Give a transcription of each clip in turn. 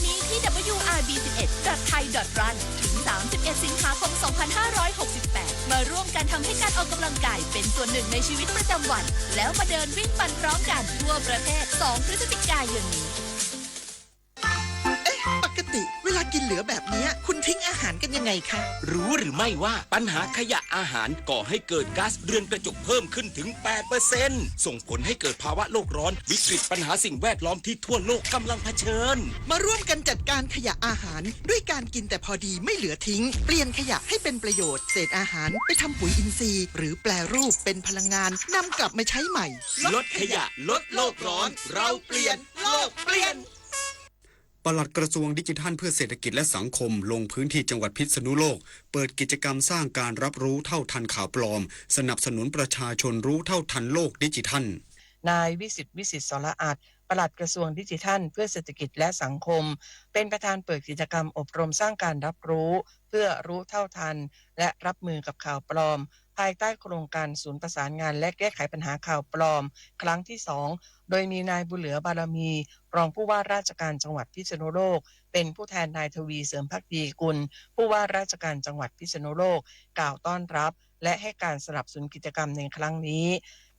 นี้ที่ ดับเบิลยู อาร์ บี สิบเอ็ด ดอท ไทย ดอท รัน ถึง สามสิบเอ็ด สิงหาคม สองพันห้าร้อยหกสิบแปด มาร่วมกันทำให้การออกกำลังกายเป็นส่วนหนึ่งในชีวิตประจำวัน แล้วมาเดินวิ่งปั่นพร้อมกันทั่วประเทศ สอง พฤศจิกายนนี้ เอ๊ะ ปกติเวลากินเหลือแบบเนี้ย คุณทิ้งอาหารกันยังไงคะ รู้หรือไม่ว่าปัญหาขยะอาหารก่อให้เกิดก๊าซเรือนกระจกเพิ่มขึ้นถึง แปดเปอร์เซ็นต์ ส่งผลให้เกิดภาวะโลกร้อน วิกฤตปัญหาสิ่งแวดล้อมที่ทั่วโลกกำลังเผชิญ มาร่วมกันจัดการขยะอาหาร ด้วยการกินแต่พอดีไม่เหลือทิ้ง เปลี่ยนขยะให้เป็นประโยชน์ เศษอาหารไปทำปุ๋ยอินทรีย์ หรือแปรรูปเป็นพลังงาน นำกลับมาใช้ใหม่ ลดขยะ ลดโลกร้อน เราเปลี่ยน โลกเปลี่ยน ปลัดกระทรวงดิจิทัลเพื่อเศรษฐกิจและสังคมลงพื้นที่จังหวัดพิษณุโลก เปิดกิจกรรมสร้างการรับรู้เท่าทันข่าวปลอม สนับสนุนประชาชนรู้เท่าทันโลกดิจิทัล นายวิสิทธิ์ วิสิทธิ์สรอาด ปลัดกระทรวงดิจิทัลเพื่อเศรษฐกิจและสังคม เป็นประธานเปิดกิจกรรมอบรมสร้างการรับรู้ เพื่อรู้เท่าทัน และรับมือกับข่าวปลอม ภายใต้โครงการศูนย์ประสานงานและแก้ไขปัญหาข่าวปลอม ครั้งที่สอง โดยมีนายบุญเหลือบารมี รองผู้ว่าราชการจังหวัดพิษณุโลก เป็นผู้แทนนายทวี เสริมภักดีกุล ผู้ว่าราชการจังหวัดพิษณุโลก กล่าวต้อนรับ และให้การสนับสนุนกิจกรรมในครั้งนี้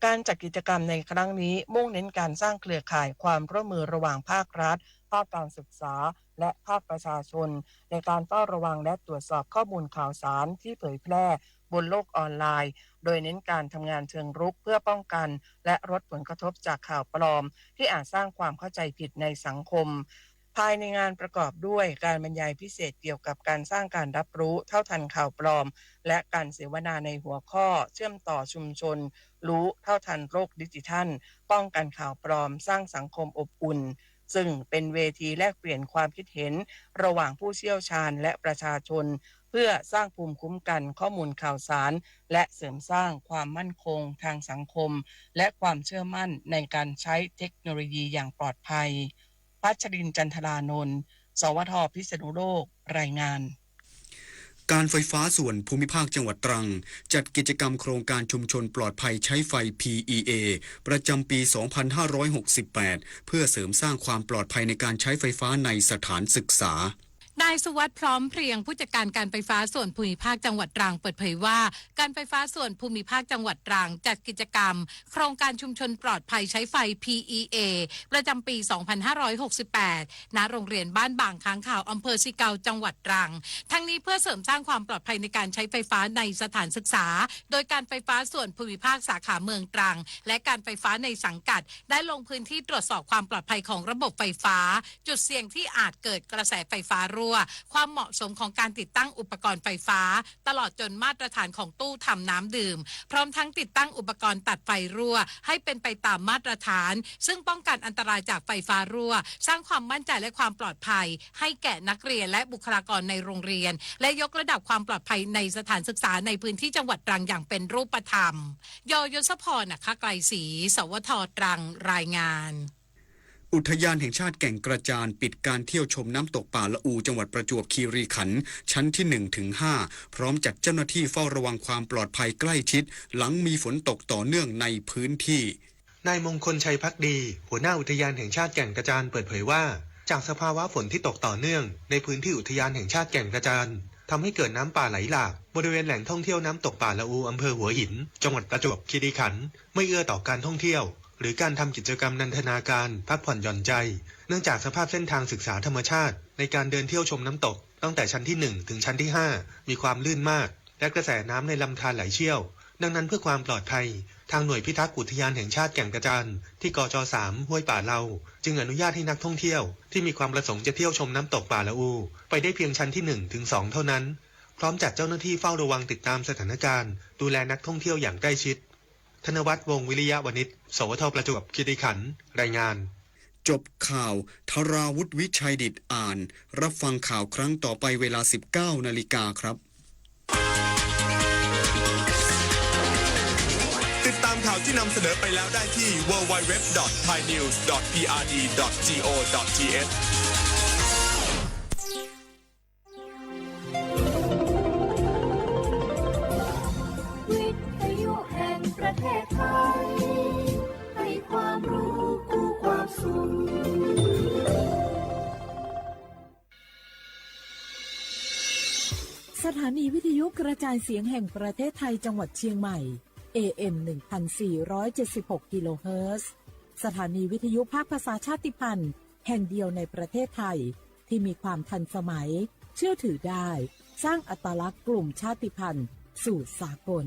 การจัดกิจกรรมในครั้งนี้ มุ่งเน้นการสร้างเครือข่ายความร่วมมือระหว่างภาครัฐ ภาคการศึกษา และภาคประชาชน ในการเฝ้าระวังและตรวจสอบข้อมูลข่าวสารที่เผยแพร่บนโลกออนไลน์ โดยเน้นการทำงานเชิงรุกเพื่อป้องกัน และลดผลกระทบจากข่าวปลอม ที่อาจสร้างความเข้าใจผิดในสังคม ภายในงานประกอบด้วยการบรรยายพิเศษเกี่ยวกับการสร้างการรับรู้เท่าทันข่าวปลอม และการเสวนาในหัวข้อเชื่อมต่อชุมชน รู้เท่าทันโลกดิจิทัล ป้องกันข่าวปลอม สร้างสังคมอบอุ่น ซึ่งเป็นเวทีแลกเปลี่ยนความคิดเห็นระหว่างผู้เชี่ยวชาญและประชาชน เพื่อสร้างภูมิคุ้มกันข้อมูลข่าวสาร และเสริมสร้างความมั่นคงทางสังคม และความเชื่อมั่นในการใช้เทคโนโลยีอย่างปลอดภัย พัชรินทร์ จันทรานนท์ สวท พิษณุโลก รายงาน การไฟฟ้าส่วนภูมิภาคจังหวัดตรัง จัดกิจกรรมโครงการชุมชนปลอดภัยใช้ไฟ พีอีเอ ประจำปี สองพันห้าร้อยหกสิบแปด เพื่อเสริมสร้างความปลอดภัยในการใช้ไฟฟ้าในสถานศึกษา นายสุวัสดิ์ พร้อมเพรียง ผู้จัดการการไฟฟ้าส่วนภูมิภาคจังหวัดตรังเปิดเผยว่า การไฟฟ้าส่วนภูมิภาคจังหวัดตรัง จัดกิจกรรม โครงการชุมชนปลอดภัยใช้ไฟ พีอีเอ ประจำปี สองพันห้าร้อยหกสิบแปด ณ โรงเรียนบ้านบางค้างคาว อำเภอสิเกา จังหวัดตรัง ทั้งนี้เพื่อเสริมสร้างความปลอดภัยในการใช้ไฟฟ้าในสถานศึกษา โดยการไฟฟ้าส่วนภูมิภาคสาขาเมืองตรัง และการไฟฟ้าในสังกัด ได้ลงพื้นที่ตรวจสอบความปลอดภัยของระบบไฟฟ้า จุดเสี่ยงที่อาจเกิดกระแสไฟฟ้ารั่ว ความเหมาะสมของการติดตั้งอุปกรณ์ไฟฟ้า ตลอดจนมาตรฐานของตู้ทำน้ำดื่ม พร้อมทั้งติดตั้งอุปกรณ์ตัดไฟรั่ว ให้เป็นไปตามมาตรฐาน ซึ่งป้องกันอันตรายจากไฟฟ้ารั่ว สร้างความมั่นใจและความปลอดภัย ให้แก่นักเรียนและบุคลากรในโรงเรียน และยกระดับความปลอดภัยในสถานศึกษาในพื้นที่จังหวัดตรังอย่างเป็นรูปธรรม ย ยศพร อัคคไกรศรี สวท ตรัง รายงาน อุทยานแห่งชาติแก่งกระจานปิดการเที่ยวชมน้ำตกป่าละอูจังหวัดประจวบคีรีขันธ์ชั้นที่หนึ่งถึงห้า พร้อมจัดเจ้าหน้าที่เฝ้าระวังความปลอดภัยใกล้ชิด หลังมีฝนตกต่อเนื่องในพื้นที่ นายมงคลชัยภักดี หัวหน้าอุทยานแห่งชาติแก่งกระจานเปิดเผยว่า จากสภาวะฝนที่ตกต่อเนื่องในพื้นที่อุทยานแห่งชาติแก่งกระจาน ทำให้เกิดน้ำป่าไหลหลาก บริเวณแหล่งท่องเที่ยวน้ำตกป่าละอูอำเภอหัวหิน จังหวัดประจวบคีรีขันธ์ ไม่เอื้อต่อการท่องเที่ยว หรือการทำกิจกรรมนันทนาการ พักผ่อนหย่อนใจ เนื่องจากสภาพเส้นทางศึกษาธรรมชาติ ในการเดินเที่ยวชมน้ำตก ตั้งแต่ชั้นที่หนึ่งถึงชั้นที่ห้า มีความลื่นมาก และกระแสน้ำในลำธารไหลเชี่ยว ดังนั้นเพื่อความปลอดภัย ทางหน่วยพิทักษ์อุทยานแห่งชาติแก่งกระจาน ที่ กจ สาม ห้วยป่าเลา จึงอนุญาตให้นักท่องเที่ยว ที่มีความประสงค์จะเที่ยวชมน้ำตกป่าละอู ไปได้เพียงชั้นที่หนึ่งถึงสองเท่านั้น พร้อมจัดเจ้าหน้าที่เฝ้าระวังติดตามสถานการณ์ ดูแลนักท่องเที่ยวอย่างใกล้ชิด ธนวัฒน์ วงศ์วิริยะวณิช สวท ประจวบคีรีขันธ์ รายงาน จบข่าว ธราวุฒิ วิชัยดิษ อ่าน รับฟังข่าวครั้งต่อไปเวลา สิบเก้านาฬิกาครับ ติดตามข่าวที่นำเสนอไปแล้วได้ที่ ดับเบิลยู ดับเบิลยู ดับเบิลยู ดอท ไทย นิวส์ ดอท พี อาร์ ดี ดอท จี โอ ดอท ที เอช วิทยุแห่งประเทศไทย ให้ความรู้คู่ความสุข สถานีวิทยุกระจายเสียงแห่งประเทศไทยจังหวัดเชียงใหม่ เอ เอ็ม หนึ่งพันสี่ร้อยเจ็ดสิบหก กิโลเฮิรตซ์ สถานีวิทยุภาคภาษาชาติพันธุ์แห่งเดียวในประเทศไทย ที่มีความทันสมัย เชื่อถือได้ สร้างอัตลักษณ์กลุ่มชาติพันธุ์สู่สากล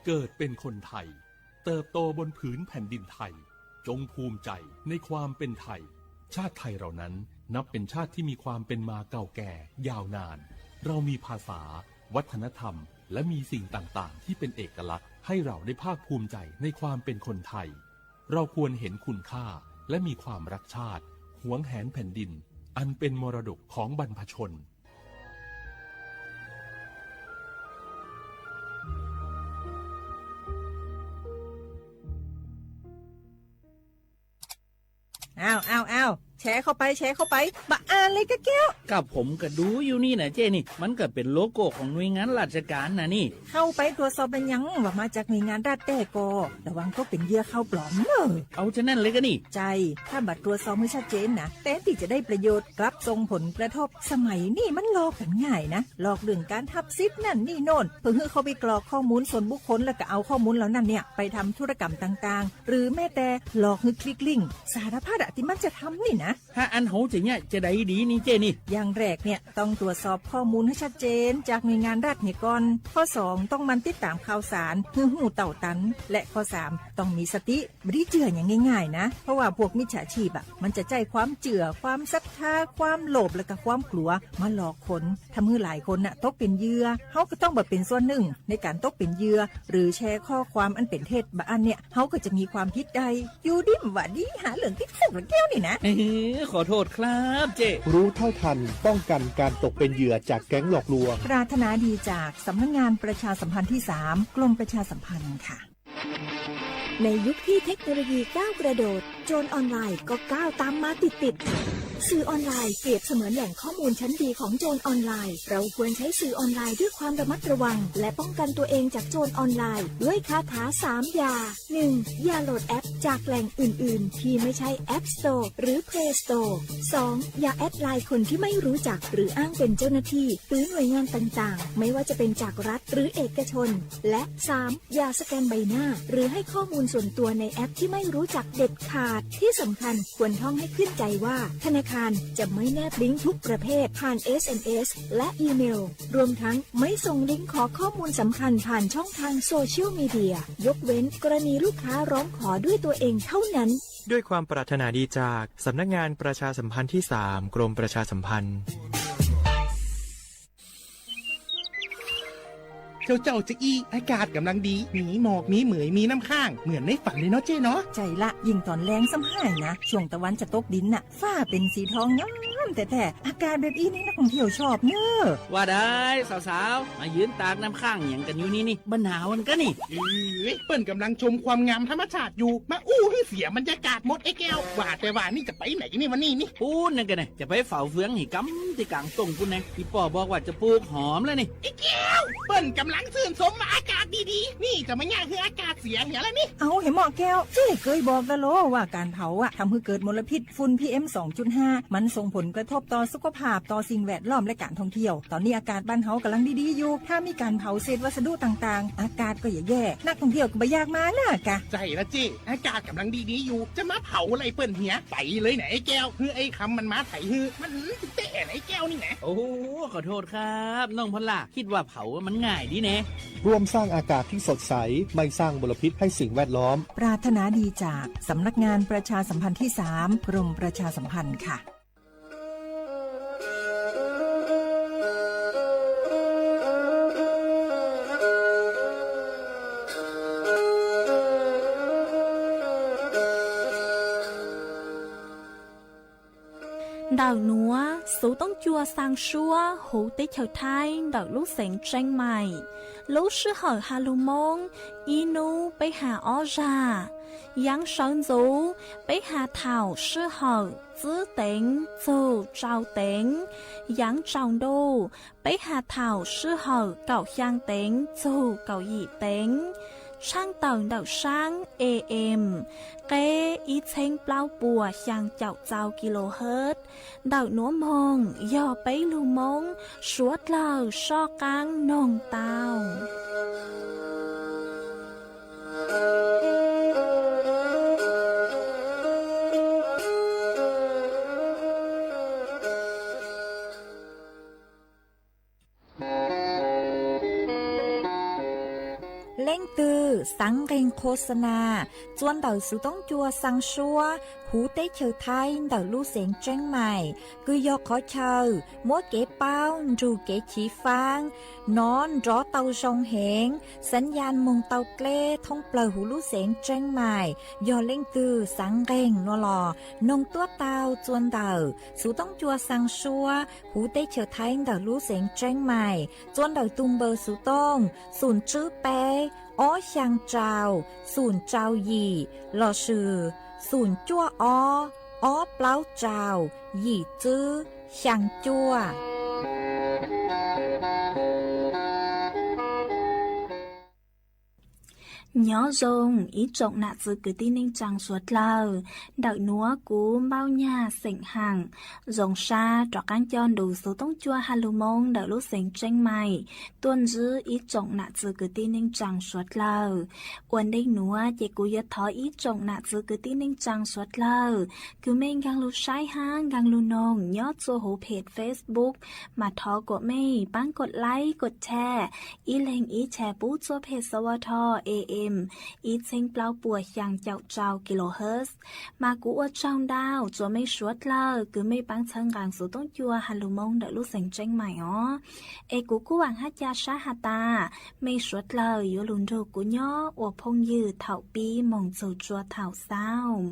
เกิดเป็นคนไทย เติบโตบนผืนแผ่นดินไทย จงภูมิใจในความเป็นไทย ชาติไทยเรานั้นนับเป็นชาติที่มีความเป็นมาเก่าแก่ยาวนาน เรามีภาษา วัฒนธรรม และมีสิ่งต่างๆ ที่เป็นเอกลักษณ์ให้เราได้ภาคภูมิใจในความเป็นคนไทย เราควรเห็นคุณค่าและมีความรักชาติ หวงแหนแผ่นดิน อันเป็นมรดกของบรรพชน อ้าว อ้าว อ้าว แชร์เข้าไป แชร์เข้าไป บ่อ่านเลยกะแก้ว ก็ผมก็ดูอยู่นี่นะเจ้นี่ มันก็เป็นโลโก้ของหน่วยงานราชการนะนี่ เข้าไปตรวจสอบเป็นหยังว่ามาจากหน่วยงานรัฐแท้ก่อ ระวังตกเป็นเหยื่อข่าวปลอมเนอะ เอาฉะนั้นเลยกะนี่ ใช่ ถ้าบ่ตรวจสอบให้ชัดเจนนะ แทนที่จะได้ประโยชน์ กลับส่งผลกระทบ สมัยนี้มันหลอกกันง่ายนะ หลอกเรื่องการทับสิทธิ์นั่นนี่โน่น เพื่อให้เขาไปกรอกข้อมูลส่วนบุคคล แล้วก็เอาข้อมูลเหล่านั้นเนี่ย ไปทำธุรกรรมต่างๆ หรือแม้แต่หลอกให้คลิกลิงก์ สารพัดอะที่มันจะทำนี่นะ ถ้าอันเฮาจะเนี่ยจะได้ดีนี่เจ้นี่ อย่างแรกเนี่ยต้องตรวจสอบข้อมูลให้ชัดเจนจากหน่วยงานรัฐเนี่ยก่อน ข้อสองต้องหมั่นติดตามข่าวสาร เพื่อรู้เท่าทัน และข้อสามต้องมีสติ บ่ได้เชื่ออย่างง่ายๆนะ เพราะว่าพวกมิจฉาชีพอะ มันจะใช้ความเชื่อ ความศรัทธา ความโลภ และก็ความกลัว มาหลอกคน ทำให้หลายคนน่ะตกเป็นเหยื่อ เฮาก็ต้องบ่เป็นส่วนหนึ่งในการตกเป็นเหยื่อ หรือแชร์ข้อความอันเป็นเท็จบ่อันเนี่ย เฮาก็จะมีความผิดได้ อยู่ดีบ่าดีหาเรื่องติดคุกละแก้วนี่นะ เอ้อ ขอโทษครับเจ้ รู้เท่าทัน ป้องกันการตกเป็นเหยื่อจากแก๊งหลอกลวง ปรารถนาดีจากสำนักงานประชาสัมพันธ์ที่สาม กรมประชาสัมพันธ์ค่ะ ในยุคที่เทคโนโลยีก้าวกระโดด โจรออนไลน์ก็ก้าวตามมาติดๆ สื่อออนไลน์เปรียบเสมือนแหล่งข้อมูลชั้นดีของโจรออนไลน์ เราควรใช้สื่อออนไลน์ด้วยความระมัดระวัง และป้องกันตัวเองจากโจรออนไลน์ ด้วยคาถาสามอย่า หนึ่ง อย่าโหลดแอปจากแหล่งอื่นๆ ที่ไม่ใช่ App Store หรือ Play Store สอง อย่าแอดไลน์คนที่ไม่รู้จักหรืออ้างเป็นเจ้าหน้าที่ หรือหน่วยงานต่างๆ ไม่ว่าจะเป็นจากรัฐหรือเอกชน และ สาม อย่าสแกนใบหน้า หรือให้ข้อมูลส่วนตัวในแอปที่ไม่รู้จักเด็ดขาด ที่สำคัญควรท่องให้ขึ้นใจว่า ธนาคารจะไม่แนบลิงก์ทุกประเภทผ่าน เอส เอ็ม เอส และอีเมล รวมทั้งไม่ส่งลิงก์ขอข้อมูลสำคัญผ่านช่องทางโซเชียลมีเดีย ยกเว้นกรณีลูกค้าร้องขอด้วยตัวเองเท่านั้น ด้วยความปรารถนาดีจากสำนักงานประชาสัมพันธ์ที่สาม กรมประชาสัมพันธ์ เจ้าเจ้าจะอี้ อากาศกำลังดี มีหมอก มีเหมย มีน้ำค้าง เหมือนในฝันเลยเนาะเจ้เนาะ ใช่ละ ยิ่งตอนแลงซ้ำห้ายนะ ช่วงตะวันจะตกดินน่ะ ฟ้าเป็นสีทองงามแท้ๆ อากาศแบบอี้นี่นักท่องเที่ยวชอบเนอะ ว่าได้ สาวๆ มายืนตากน้ำค้างหยังกันอยู่นี่นี่ บ่หนาวกันกะนี่ เอ้ย เปิ้นกำลังชมความงามธรรมชาติอยู่ มาอู้ให้เสียบรรยากาศหมดไอ้แก้ว ว่าแต่ว่านี่จะไปไหนนี่วันนี้นี่ ปู๊นนั่นกะนะ จะไปเฝ้าเฟืองให้กำที่กลางต้งปู๊นนะ อีป้อบอกว่าจะปลูกหอมแล้วนี่ ไอ้แก้ว เปิ้นกำลังชื่นชมว่าอากาศดีๆ นี่จะมาย่างให้อากาศเสียเหียแล้วนี่ เอาให้เหมาะแก้ว เจ้เกยบอกแล้วโลว่าการเผาอะทำให้เกิดมลพิษ ฝุ่น พีเอ็ม สองจุดห้า มันส่งผลกระทบต่อสุขภาพ ต่อสิ่งแวดล้อมและการท่องเที่ยว ตอนนี้อากาศบ้านเฮากำลังดีๆอยู่ ถ้ามีการเผาเศษวัสดุต่างๆ อากาศก็จะแย่ นักท่องเที่ยวก็บ่อยากมานะกะ ใช่ละเจ้ อากาศกำลังดีๆอยู่ จะมาเผาอะไรเปิ้นเหีย ไปเลยนะไอ้แก้ว คือไอ้คำมันมาไถฮือ มันเตะนะไอ้แก้วนี่นะ โอ้ ขอโทษครับ น้องพอลล่า คิดว่าเผามันง่ายดีแน่ ร่วมสร้างอากาศที่สดใส ไม่สร้างมลพิษให้สิ่งแวดล้อม ปรารถนาดีจากสำนักงานประชาสัมพันธ์ที่สาม กรมประชาสัมพันธ์ค่ะ Ntawm nuav xuv toob cua xaa suab huv teb chaws Thaib ntawm lub xeev Tseeb Maim. Lub sij hawm has lug Moob, ib nub peb has ob zag. Yaav sawv ntxuv, peb has thaum sij hawm txwb teev txug tsau teev. Yaav tsaus ntuj, peb has thaum sij hawm kaum xyaa teev txug kaum yim teev. Tshaaj tawm ntawm saab A M, qeb ib txheeb plaub puas xyaa caum txaus kilohertz. Ntawm nuav moog yog peb lug Moob suav dlawg soj qaab noog tau. Leej twg xaav nqeeg qhuas xa nas txuas ntawm xuv toob cua xaa suab huv teb chaws Thaib ntawm lub xeev Tseeb Mais, kws yog qhov chaw muab kev paub nrug kev chiv faab nov nrov tau zoo heev, xaav yaj moog tau dleb thoob plawg huv lub xeev Tseeb Mais. Yog leej twg xaav nqeeg no los noog tuab tau txuas ntawm xuv toob cua xaa suab huv teb chaws Thaib ntawm lub xeev Tseeb Mais txuas ntawm tug npawb xuv tooj xoom tswb peb ob xyaa rau xoom rau yim lossis xoom cuaj ob ob plaub rau yim tswb xyaa cuaj. Nyob zoo ib tsoom nam txwv kwv tij neej tsaa suav dlawg. Ntawm nuav kuv Npauj Nyag xeem Haam zoo sab rov qaab coj nrug xuv toob cua ha lug Moob ntawm lub xeev Tseeb Mais tuaj ntsib ib tsoom nam txwv kwv tij neej tsaa suav dlawg. Ua ntej nuav ces kuv yuav thov ib tsoom nam txwv kwv tij neej tsaa suav dlawg kws mej nkaag lug saib hab nkaag lug noog nyob txhua huv phem Facebook, mas thov kuas mej paab kod like kod share, ib leeg ib share pub txhua phem xa va tho A M ib txheeb plaub puas xyaa caum rau kilohertz. Mas kuv ua tsaug ntau rua mej suav dlawg kws mej paab txhawb nqaa xuv toob cua ha lug Moob ntawm lub xeev Tseeb Mais os. Es kuv kuj vaam hab ca sab has tas mej suav dlawg yuav lug nrug kuv nyob ua phooj ywg thaum pib moog txug rua thaum xaus.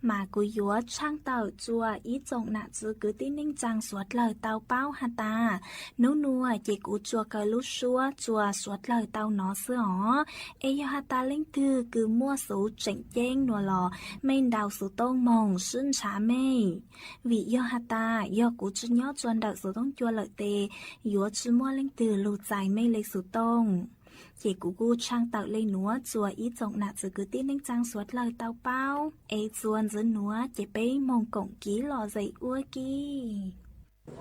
Mas kuv yuav tshaaj tawm rua ib tsoom nam txwv kwv tij neej tsaa suav dlawg tau paub has tas, nub nuav ces kuv tsuas kaw lub suab rua suav dlawg tau nov xwb os. Es yog has tas leej twg kws muaj xuv tseem ceeb nuav los mej ntaus xuv tooj moog sib ntshaw mej. Vim yog has tas yog kuv tsi nyob rua ntawm xuv toob cua lawm tes yuav tsi muaj leej twg lug txais mej le xuv tooj. Ces kuv kuj tshaaj tawm le nuav rua ib tsoom nam txwv kwv tij neej tsaa suav dlawg tau paub. Es txuas ntxiv nuav ces peb moog koom kiv lom zem ua ke.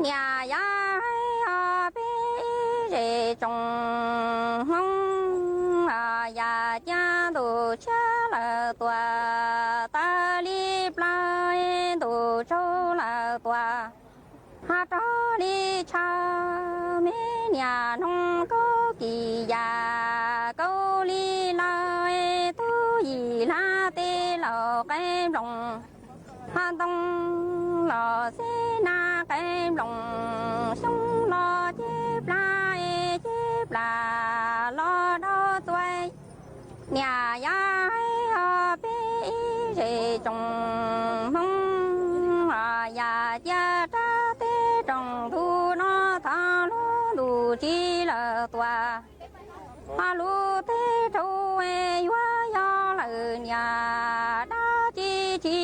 Niam yog peb ib zej tsoom Hmoob, yam cia ntuj tshiab lawm tuaj, taws li plaws ntuj tsaug lawm tuaj, ho raug li tshaw me niam noog kaub kis yam kaub li lawm tub yim hlab tej laus qe nploos, ho ntoo los xib nab qe nploos, xyoob los ceb plas ceb plas los dhau txuas. Niam yog peb ib zej tsoom Hmoob, yam cia rau teb rooj ntug no thov lub ntuj tsi lawm tuaj, ho lub teb rau yuav yog lawm niam dab tsi tsi,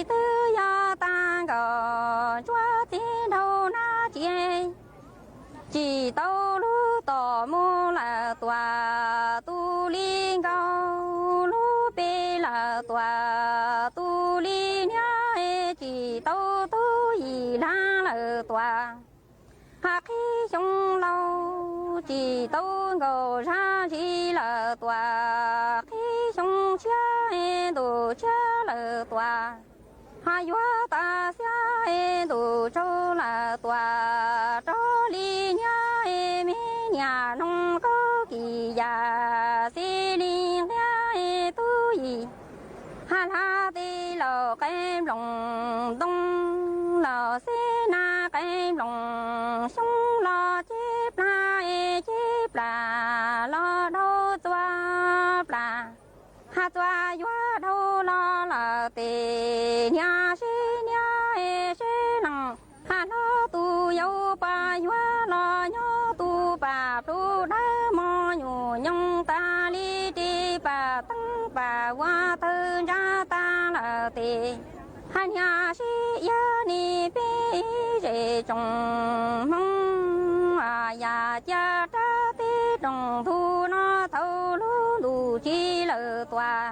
twb yog tag nkaus ntsuab txiv dhau nab tsi, tsim tau lub tom mus lawm tuaj, tu li nkaus lub pes lawm tuaj, tu li niab tsim tau tub yim hlab lawm tuaj, ho qhib xyoo laus tsim tau nkaus zab zis lawm tuaj, qhib xyoo tshiab ntuj tshiab lawm tuaj, ho yuav tas xiab ntuj tsaug lawm tuaj, raug li niab me niam noog kaub kis yam xib li nqiab tub yim, ha hlab tej laus qe nploos, ntoo los xib nab qe nploos, xyoob los ceb plas ceb plas los dhau txua plas, ha txua yuav dhau los lawm tes niam sib niab sib lees, ha hlob tus yau pas yuav los nyob tus pas plhu dawb mos nyuam nyoos tas li ris pas teeb pas vua tawg ntsa tas lawm tes, ha niam sib iab ni peb ib zej tsoom Hmoob, yam cia rau teb rooj ntug no thaum lub ntuj tuaj.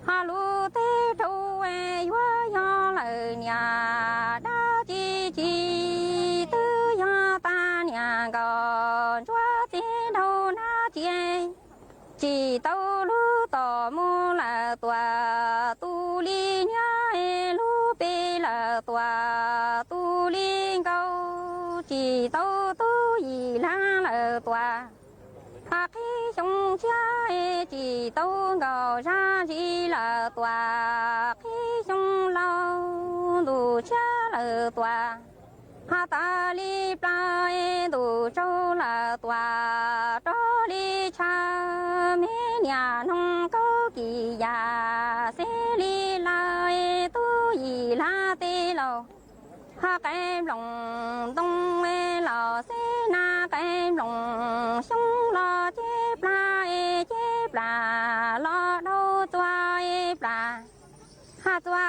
Ho lub teb rau yuav yog lawm niam dab tsi tsis twb yog tas niam nkaus ntsuab txiv nraug nab tsi. Tsis tau lub tom mus lawm tuaj, tus li niab lub pes lawm tuaj, tus li nkaus tsis tau tub yim lab lawm tuaj. Ho qhib xyoo tshiab tsis tau nkaus zab ntsis lawm tuaj, qhib xyoo laus ntuj tshiab lawm tuaj. Ho tas li plaws ntuj tsaug lawm tuaj, rov li tshaw me niam noog kaub kis yam xeb li lawm tub yim lab teb laus. Ho qe nploos ntoo los xeb nab, qe nploos xyoob los ceb plas, ceb plas los dhau txua plas. Ho txua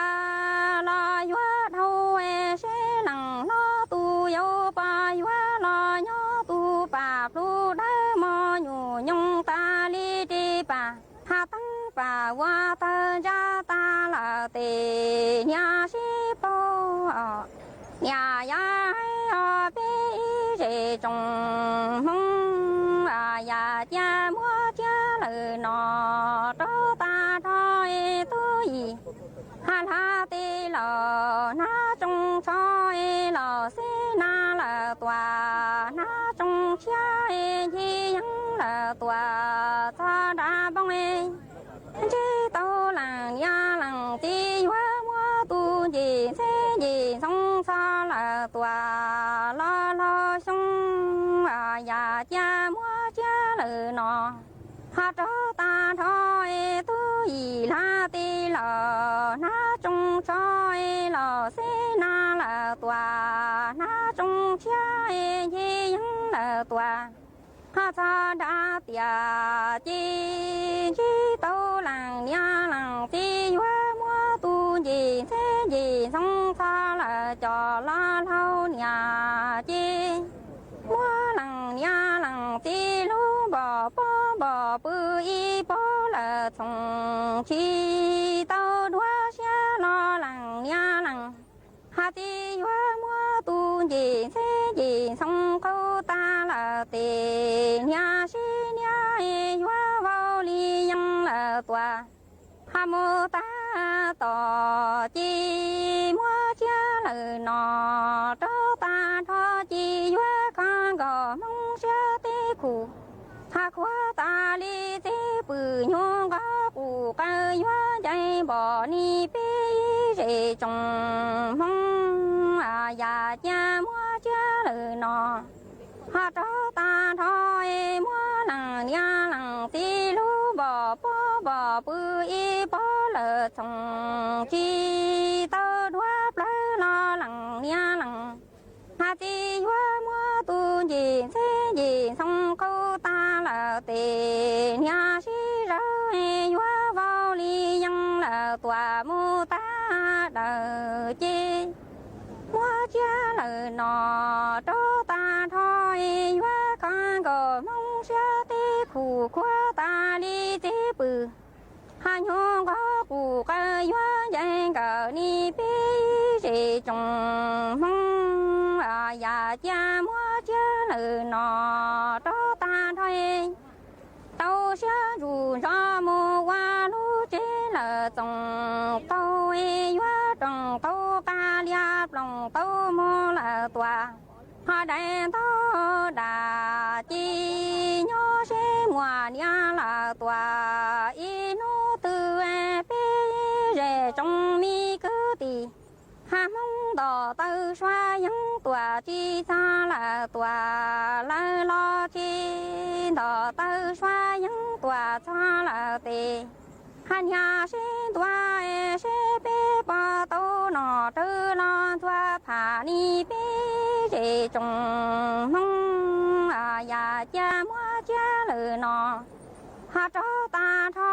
los yuav dhau seb leej hlob tus yau pog yuav los nyob tus pam plhu dawb mos nyuam nyoos tas li ris pam. Ho teeb pam ua tawg ntsab tas lawm tes niam sib paug. Niam yau hais os peb ib zej tsoom hmoob, yam cia muab tsiab lawm no rau tag nrho tub yim. Ho hla tes laus hnab tsoo tsho los xeb nab lawm tuaj, hnab tsoo tshiab ncig yeeb lawm tuaj txog nram npoo. Ntsib tau leej niam leej txiv yuav muab tus ncim ntxheb ncim ntxhoo txog lawm tuaj los laus xyoo, yam cia muab tsiab lawm no. Ho rau tag nrho tub yim hla tes laus hnab tsoo tsho los xeb nab lawm tuaj, hnab tsoo tshiab ncig yeeb lawm tuaj. Ho txog nram tiaj ces ntsib tau leej niam leej txiv yuav muab tus ncim ntxheb ncim ntxhoo txog lawm cov los laus niam ces muab leej niam leej txiv lub npom pob npom pw ib pob lawm txhoov tsis tau duav siab los leej niam leej hais tias yuav muab tus ncim ntxheb ncim ntxhoo qaug tas lawm tes niam sib niab yuav vau li yees lawm tuaj. Ho mus tag tom ces muab tsiab lawm no rau tag nrho ces yuav kho nkaus hmoob siab teb khum. Ho khuav tas li txiv pwm nyuag nqov qus qaws yuav ncaim npom nis peb ib zej tsoom hmoob, yam cia muab tsiab lawm no. Ho rau tag nrho muab leej niam leej txiv lub npom pob npom pw ib pob lawm txhoov tsis tau duav plawg los leej niam leej hais tias yuav muab tus ncim ntxheb ncim ntxhoo qaug tas lawm tes niam sib zawg yuav vau li yees lawm tuaj mus tag dawm ces muab tsiab lawm no rau tag nrho yuav kho nkaus hmoob siab teb khum khuav tas li txiv pwm. Ho nyuag nqov qus qaws yuav ncaim nkawm nis peb ib zej tsoom hmoob, yam cia muab tsiab lawm no rau tag nrho tau siab ntsug ntso mus ua lub tsev lawm txoos qaug yuav roos tau qab lias ploos tau mus lawm tuaj. Ho dais ntau dam ces nyob seb muaj niam lawm tuaj ib hnub twg peb zej tsoom me kwv tij. Ho hmoob nto taw suav yeeb tuaj tsis txog lawm tuaj, lawv los tsis nto taw suav yeeb tuaj txog lawm tes. Ho niam seb ntua seb peb puas tau noj rawv los ntxuav phaj nis peb zej tsoom hmoob, yam cia muab tsiab lawm no. Ho rau tag nrho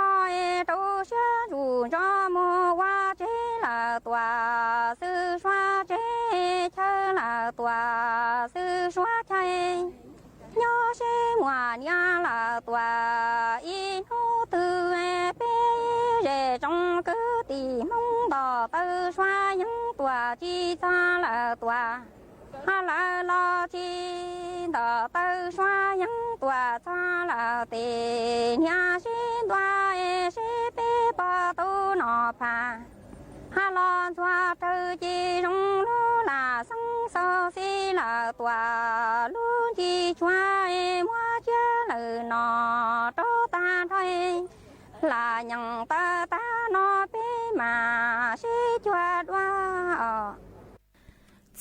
rau siab ntsug ntso mus ua tsev lawm tuaj, xwb suav tsev chaw lawm tuaj, xwb suav chaw. Nyob seb muaj niam lawm tuaj ib hnub twg peb Hmoob nto taw suab yeeb tuaj tsis txog lawm tuaj, ha lawm los tsis nto taw suab yeeb tuaj txog lawm tes niam sib ntua es sib peb pog tub no pha. Ha los ntxuag raws ces zoo lub lam xeeb xaus xib lawm tuaj lub ncig tshuav es muab tsiab lawm no rau tag nrho. Lam nyeem tawm tag no peb mam sib cuag dua.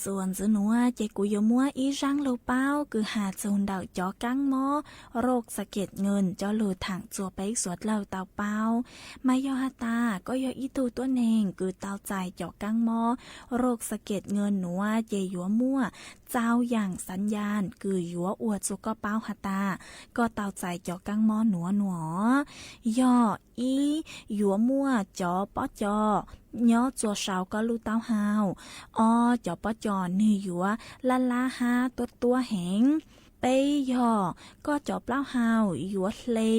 Txuas ntxiv nuav ces kuv yuav muab ib zaab lug paub kws has txug ntawm cov kaab mob roj xa kem nkaws coj lug thaam txug peb suav dlawg tau paub. Mas yog has tas koj yog ib tug tuab neeg kws tau txais cov kaab mob roj xa kem nkaws nuav ces yuav muaj txaus yaam xav yas kws yuav ua txug koj paub has tas koj tau txais cov kaab mob nuav nuav. Yog ib, yuav muaj cov pob co nyob txua sau koj lub taub hau. Ob, cov pob co nwg yuav lab lab hab tuab tuab heev. Peb, yog koj cov plaub hau yuav hle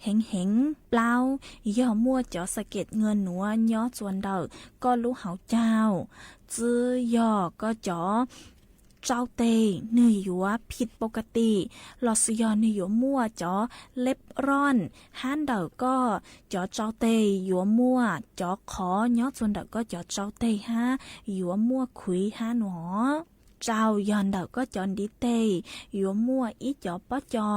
heev heev. Plaub, yog muaj cov xa kem nkaws nuav nyob txua ntawm koj lub hauv caug. Tsib, yog koj cov tsau teg nwg yuav phij pau ka tim, lossis yog nwg yuav muaj cov leb roj hab ntawm koj cov tsau teg yuav muaj cov qhov nyob txua ntawm koj cov tsau teg hab yuav muaj khuiv hab nuav. Rau, yog ntawm koj cov ntiv teg yuav muaj ib cov pob co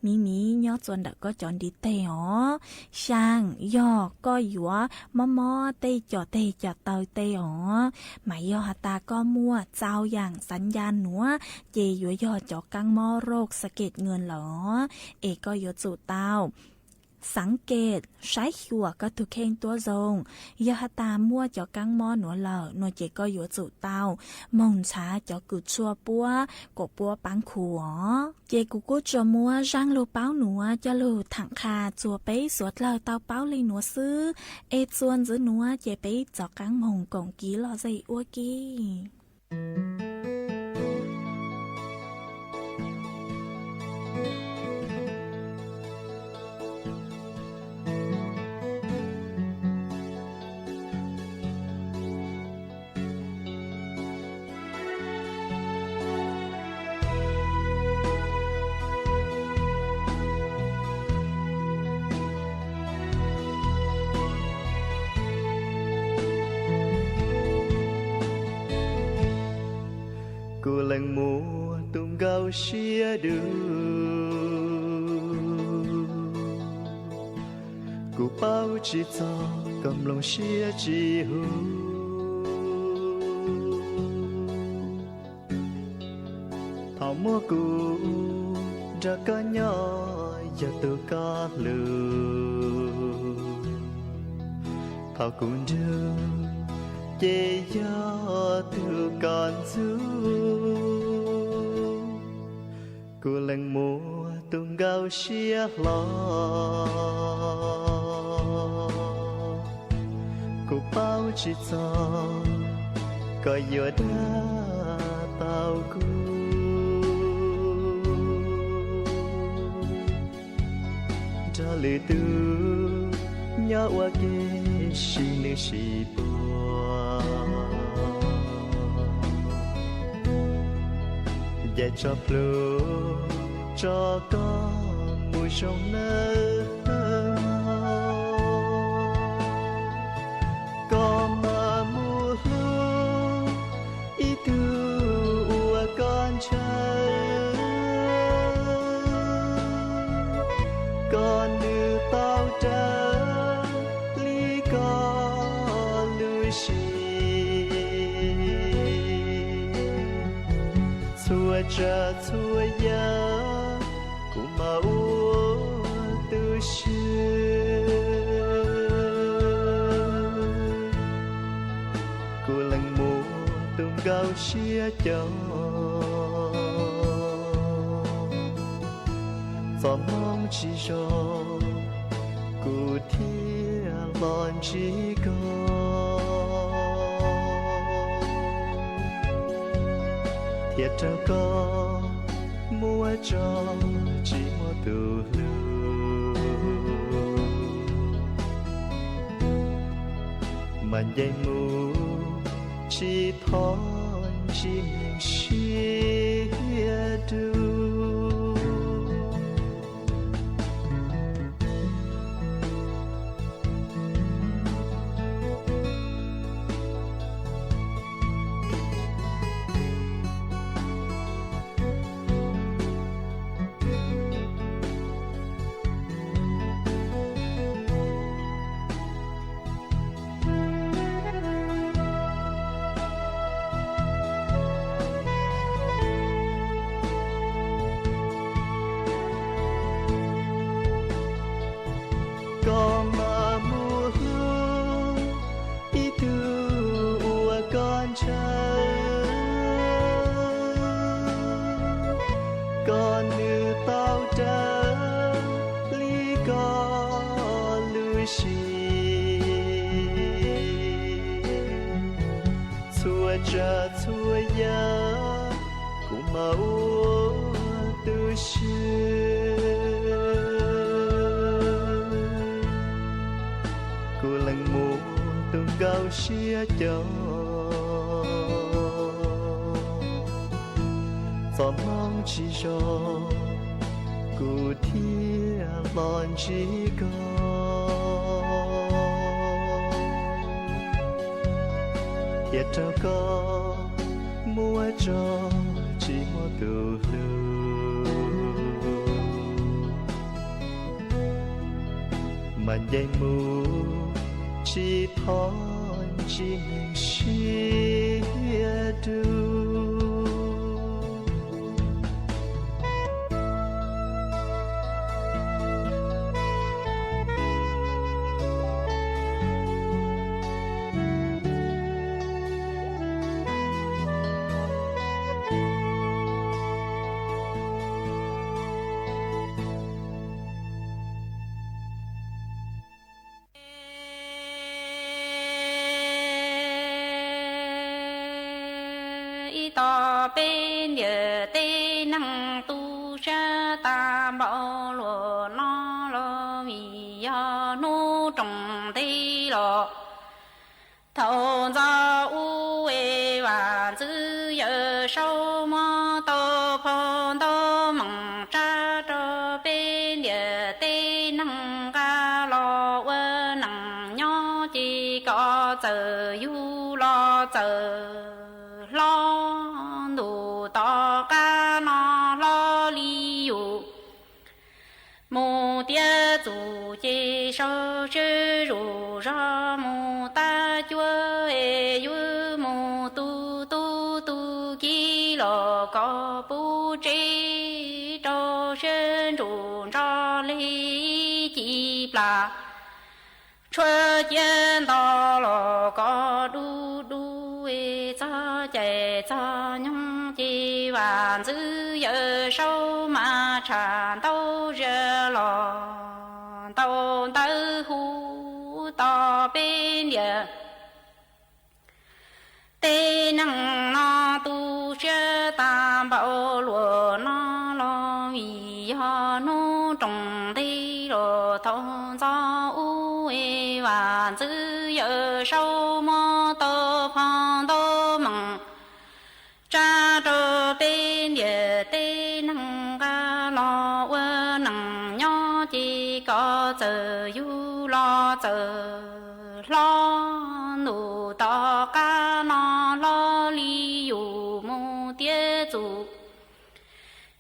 miv miv nyob txua ntawm koj cov ntiv teg os. Xyaa, yog koj yuav mob mob tej co teg co taw teg os. Mas yog has tas koj muaj txaus yaam xav yas nuav ces yuav yog cov kaab mob roj xa kem nkaws lawm os. Es koj yuav tsum tau xaav kem saib xyuas koj tug kheej tuab zoo. Yog has tas muaj cov kaab mob nuav lawm nuav ces koj yuav tsum tau moog ntshav cov kws tshuaj puab kaum puab paab khu os. Ces kuv kuj tsuas muab zaaj lug paub nuav coj lug thaam qha txug peb suav dlawg tau paub le nuav xwb. Es txuas ntxiv nuav ces peb rov qaab moog koom kiv lom zem ua ke. Kuv leej muam tus nkauj siab dub, kuv paub tsis txog koj mloog siab tsis huv. Thaum muaj kuv nrog koj nyob yog tus koj hlub, thaum kuv nrug ces yog tus koj ntxub. Kuv leej muam tus nkauj siab hlo, kuv paub tsis txog koj yuav dag tau kuv. Nrog lwm tus nyob ua ke sim neej sim pog, ncaim tso plhu tso koj mus zoo nawb. Koj mam mus hlub ib tug uas koj ntshaw, kom nws tau raws li koj lub siab. Txhua tsav txhua yam kuv mam ua tu siab. Kuv leej muam tus nkauj siab cov, txoj hmoov tsis zoo kuv thiaj los ntsib koj, thiab raug koj muab tso tsis muaj tus hlub. Nce mus tsis thov ntsib neeg siab dub. Koj mam mus hlub ib tug uas koj ntshaw, kom nws tau raws li koj lub siab. Txhua tsav txhua yam kuv mam ua tu siab. Kuv lees muaj tus nkauj siab cog, txoj hmoo tsis zoo kuv thiaj los ntsib koj, thiaj raug koj muab tso tsis muaj tus hlub. Mas nce mus tsis thov ntsib neeg siab dub. Ib tog peb ntiam tej neeg tu siab tag npaum luag no los vim yog hnub roos ntev los thaum ntxov ub es vam ntxwv Yawm Saub muab tau phau ntau meem tsa rau peb ntiam tej neeg nqa los ua neej nyob ces kom txawm yug los txawm hlob, ntuj tom qab no hlob li yus mus tiav txus ces sau sib zuj zus zog mus tab cuab es yuav mus tu tub tu kiv los kom puv tsev rau sib ntsug ntsoj li ci plas. Tshuav ciaj nto los kom dub dub es txog caij txog nyoog ces vam ntxwv Yawm Saub mas tsham ntau zia los ntau ntawv hu tau peb ntiam tej neeg no tu siab tag npaum luag no los vim yog hnub roos ntev los thaum ntxov ub es vam ntxwv Yawm Saub muab tau phau ntau meem tsa rau peb ntiam tej neeg nqa los ua neej nyob ces kom txawm yug los txawm hlob, ntuj tom qab no hlob li yus mus tiav txus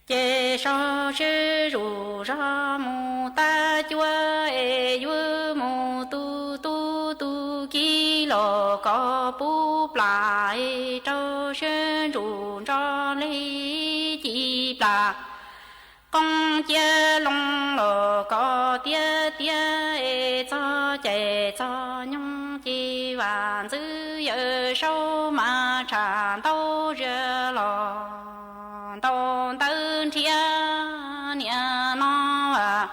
ces sau sib zuj zus zog mus tab cuab es yuav mus tu tub tu kiv los kom puv plas es rau sib ntsug ntsoj li ci plas. Qoob ciab loo los kom tiav tiav es txog caij txog nyoog ces vam ntxwv Yawm Saub mas tsham ntau zia los ntau ntawv nrhiav niaj no. Vam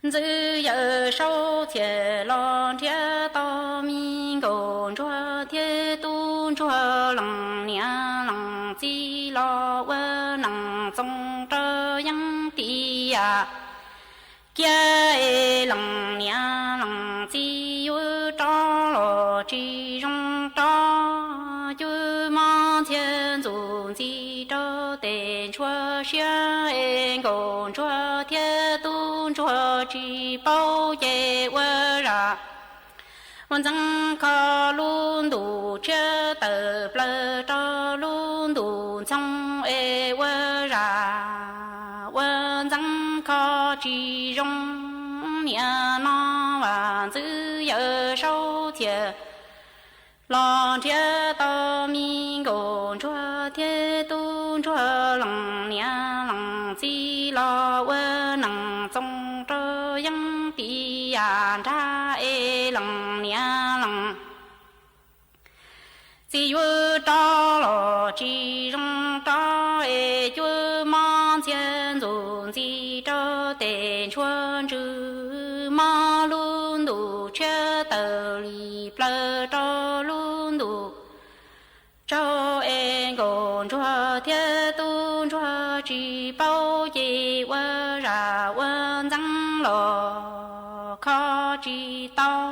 ntxwv Yawm Saub txhiaj los nrhiav tau me nkauj ntsuag thiab tub ntsuag leej niam leej txiv los ua neej txoos rau yeeb tiaj kiag es leej niam leej txiv yuav rov tsis zoo rau, cub mob ntxhiab ntxuj ntxiv rau tes ntsuag siab es nkauj ntsuag thiab tub ntsuag tsis paub ces ua zam ua ntxeev kho lub ntuj tshiab tawm plaws rau lub ntuj ntxhoo es ua zam ua ntxeev kho tsis zoo. Niaj no vam ntxwv Yawm Saub txhia los nrhiav tau me nkauj ntsuag thiab tub ntsuag lees niam lees txiv los ua neej txoos rau yeeb tim yam nrag es lees niam lees txiv yuav rov los tsis zoo rau es cub mob ntxhiab ntxuj ntxiv rau tes ntsuag ntsws mob lub ntuj tshiab tawm li plaws rau lub ntuj tsaug es nkauj ntsuag thiab tub ntsuag tsis paub ces ua zam ua ntxeev los kho tsis tau.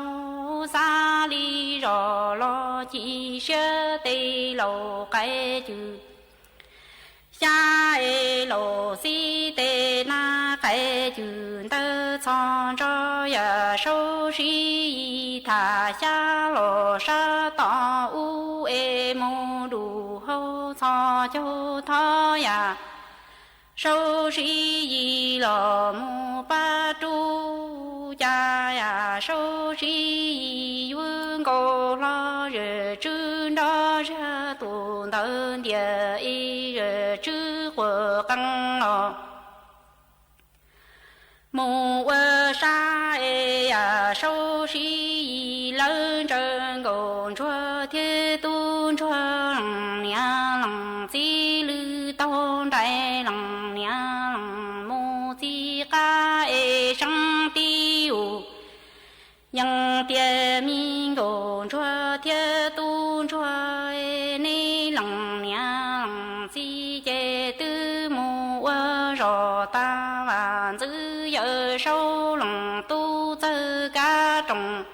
Xav li zos los ci siab tes laus qaiv cwm xyab es laus txib tes nab qaiv cwm ntawd txhos ntso. Yawm Saub Siv Yis tham xyab los sab tom ub es mus dum hauv txhos caug thov. Yawm Saub Siv Yis los mus pab rub cas Yawm Saub Siv Yis yuav nkaus hlo Yawm Tswb nrog zaj tus ntawd ntiag es Yawm Tswb quas qee los mus ua sab es Yawm Saub Siv Yis lawv ntsaws nkauj ntsuag thiab tub ntsuag lees niam lees txiv lwm taug nraim lees niam lees mus txiv qab es seeb tib us. Yeej tias me nkauj ntsuag thiab tub ntsuag, neb lees niam lees txiv ces twb mus ua zos tas. Vam ntxwv Yawm Saub lees tub txawj kab roos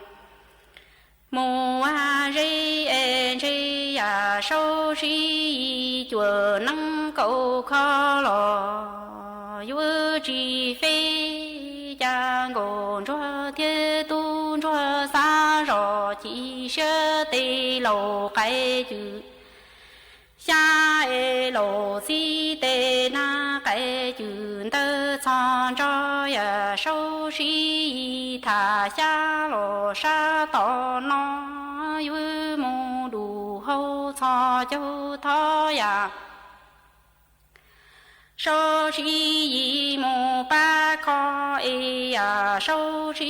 mus ua zeb es ntshe Yawm Saub Siv Yis cuam neeb kaum kho los yuav tsis feb. Cas nkauj ntsuag thiab tub ntsuag xav zos ci siab tes laus qaiv cwm xyab es laus txib tes nab qaiv cwm ntawd txhos ntso. Yawm Saub Siv Yis tham xyab los sab tom no yuav mus dum hauv txhos caug thov. Yawm Saub Siv Yis mus pab kho es Yawm Saub Siv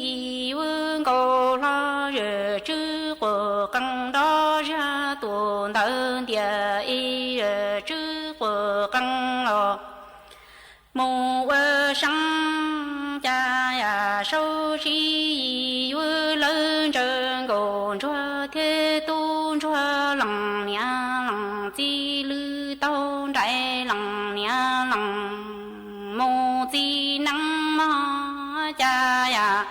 Yis yuav nkaus hlo Yawm Tswb quas qee nrog zaj tus ntawd ntiag es Yawm Tswb quas qee los mus ua seeb. Cas Yawm Saub Siv Yis yuav lawv ntsaws nkauj ntsuag thiab tub ntsuag lees niam lees txiv lwm taug nraim lees niam lees mus txiv neeb mog. Cas Yawm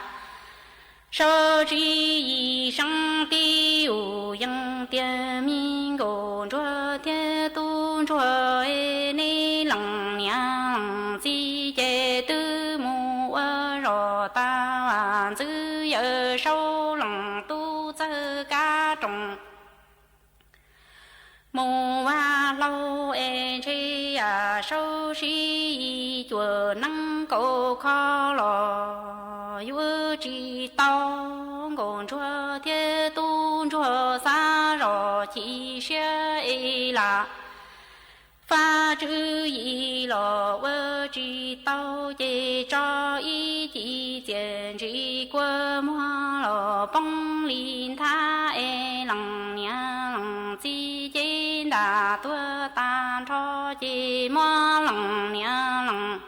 Saub Siv Yis seeb tib us, yeej tias me nkauj ntsuag thiab tub ntsuag, neb lees niam lees txiv ces twb mus ua zos tas. Vam ntxwv Yawm Saub lees tub txawj kab roos mus ua hlau es ntshe Yawm Saub Siv Yis cuam neeb kaum kho los yuav tsis tau. Nkauj ntsuag thiab tub ntsuag xav zos ci siab es lam faj tswv yim los ua tsis tau ces tso ib ci txias ntsis kua muag los poob li nthab es lees niam lees txiv ces ntam tuag tag nrho ces muab lees niam lees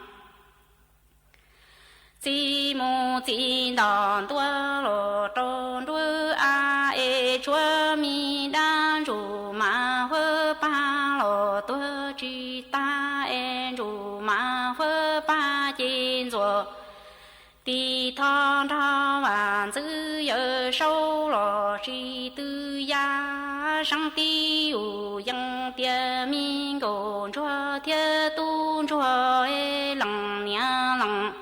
txiv mus txiv ntom ntua los rau nruab av es tshuav me dab ntsuj mas huab pag los tuag tsis tag es ntsuj mas huab pag ces ntxuav Lis Thoj nrog Vam Ntxwv Yawm Saub los sis twb yam, Seeb Tib Yus Yees tias me nkauj ntsuag thiab tub ntsuag lees niam lees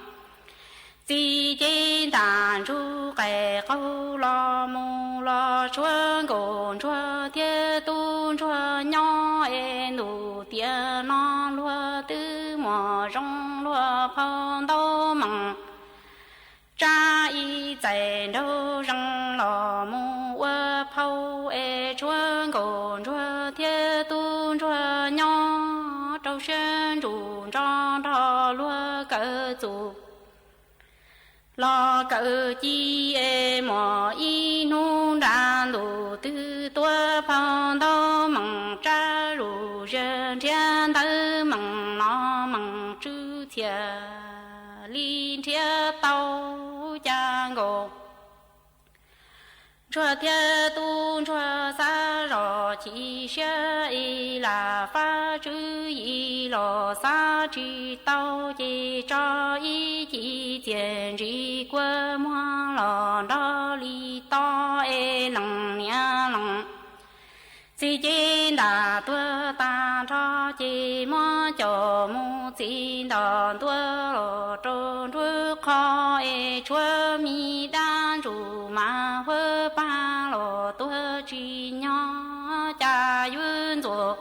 txiv ces ntam ntsug qais qaug los mus los tshuav nkauj ntsuag thiab tub ntsuag nyob es ntuj tiam no luag twb muaj zoo luag phau ntau mees tsab ib txais nraug zees los mus ua phau es tshuav nkauj ntsuag thiab tub ntsuag nyob rau siab ntsug ntso nrog luag kawm txuj los kawm ci es muaj ib hnub nra ntuj twg tuaj phau ntau mees tsab zuj zus nrhiav ntawv mees no mees tswv txhiaj li nrhiav tau cas nkauj ntsuag thiab tub ntsuag xav zoj chim siab ib lam fab tswv yim los xav tsis tau ces tso ib ci txiaj ntsig kua muag los nrog li to es lees niam lees txiv ces ntam tuag tag nrho ces muab coj mus txiv nto ntua los rau nruab qhov es tshuav me dab ntsuj mas huab pag los tuag tsis nyob cas yuav ntxuav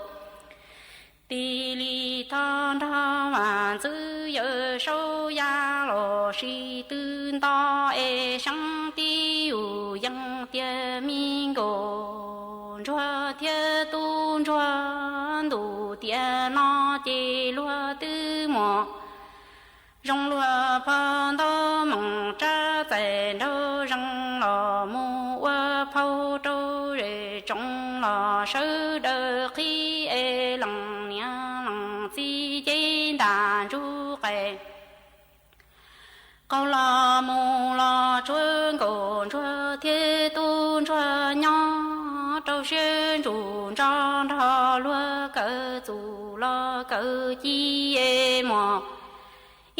Tis Lis Thoj nrog Vam Ntxwv Yawm Saub ya los sis twb nto es Seeb Tib Yus Yees tias me nkauj ntsuag thiab tub ntsuag ntuj tiam no ces luag twb muaj zoo luag phau ntau mees tsab txais nraug zees los mus ua phau rau zej tsoom los sawv daws qhib es lees niam lees txiv ces ntam ntsug qais qaug los mus los tshuav nkauj ntsuag thiab tub ntsuag nyob rau siab ntsug ntso nrog luag kawm txuj los kawm ci es muaj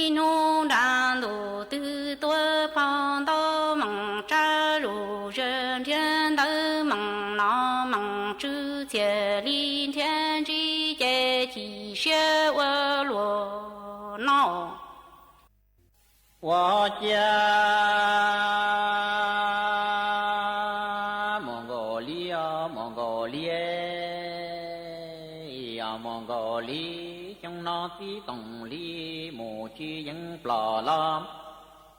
ib hnub nra ntuj twg tuaj phau ntau mees tsab zuj zus nrhiav ntawv mees no mees tswv txhiaj li nrhiav ntsib ces chim siab ua luaj no ua cia. Mus nkaus li, mus nkaus li, mus nkaus li, xyoo no txiv toom li mus tsis yeej ploj los.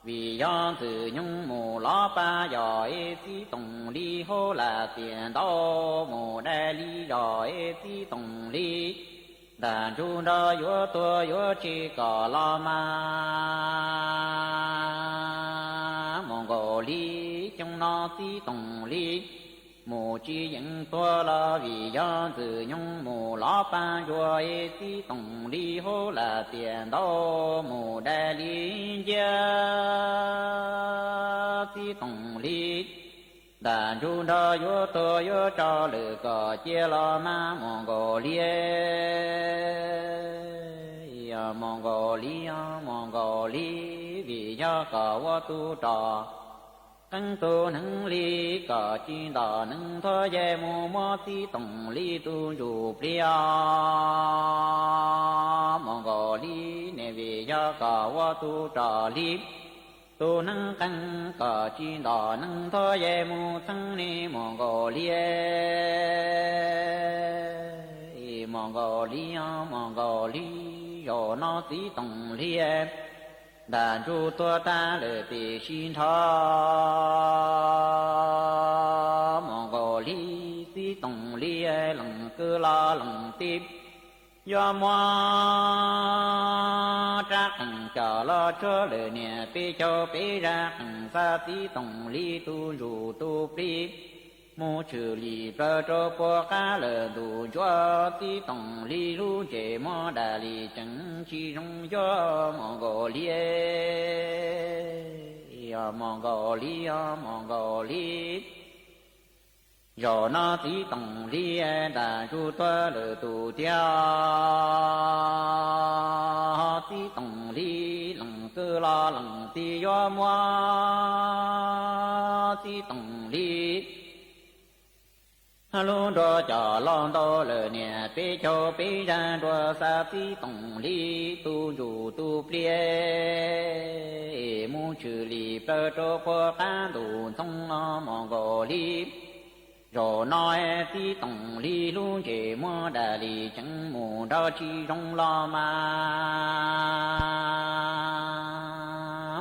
Vim yog ntxwg nyoog mus lov pab yog es txiv toom li hauv lam tiam ntau mus dai li yog es txiv toom li ntam ntsug nrog yuav tuag yuav tseg kom los mas. Mus nkaus li, xyoo no txiv toom li mus tsis yeej tuag los vim yog ntxwg nyoog mus lov pab yuav es txiv toom li hauv lam tiam ntau mus dai li nciab. Txiv toom li ntam ntsug nrog yuav tuag yuav tso lwm kom cia los mas mus nkaus li, mus nkaus li, mus nkaus li, vim yog kom ua tub rog qeeb tug neeg li kom tsis ntom neeg thuab yej mus muab txiv toom li tus ntsuj plig os. Mus nkaus li ne, vim yog kom ua tub rog li tus neeg qeeb kom tsis ntom neeg thuab yej mus txheeb ne, mus nkaus li, mus nkaus li, mus nkaus li, zaum no txiv toom li ntam ntsug tuag tag lawm tiam sis nrho. Mus nkaus li, txiv toom li lees kwv los lees tij yuav muab rab qeej coj los tshuab lawm niam peb caug peb zaj qeej xa txiv toom li tus ntsuj tus plig mus tshwm lim plawv rau puag qab lawm ntuj ntsuab txiv toom li lub ntsej muag dam li tseem tsis zoo yuav. Mus nkaus li, mus nkaus li, mus nkaus li, zaum no txiv toom li ntam ntsug tuag lawm tus tiag. Txiv toom li lees kwj lo lees tij yuav muab txiv Toom Lis hlub nrog cov los ntau lawm niam peb caug peb zag nrua xa txiv Toom Lis tu ntsuj tu pliag mus tshwm lim plaws rau qhua qab ntuj ntxoov los mus nkaus li. Zaum no txiv Toom Lis lub ntsej muag dam li tseem mus nrog tsis zoo los mas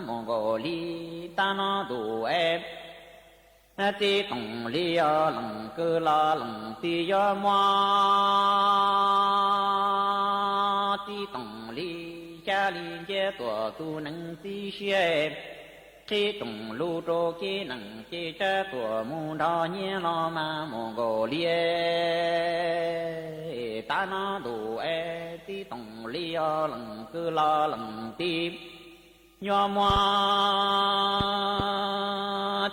mus nkaus li. Tab no ntuj es txiv Toom Lis os lees kwj lo lees tij yuav muab txiv Toom Lis xya li nciab tuam tus nees txiv siab qhib rooj lug rau kev nees ces tsab tuam mus nrog nyiaj los mas mus nkaus li. Tab no ntuj es txiv Toom Lis os lees kwj lo lees tij yuav muab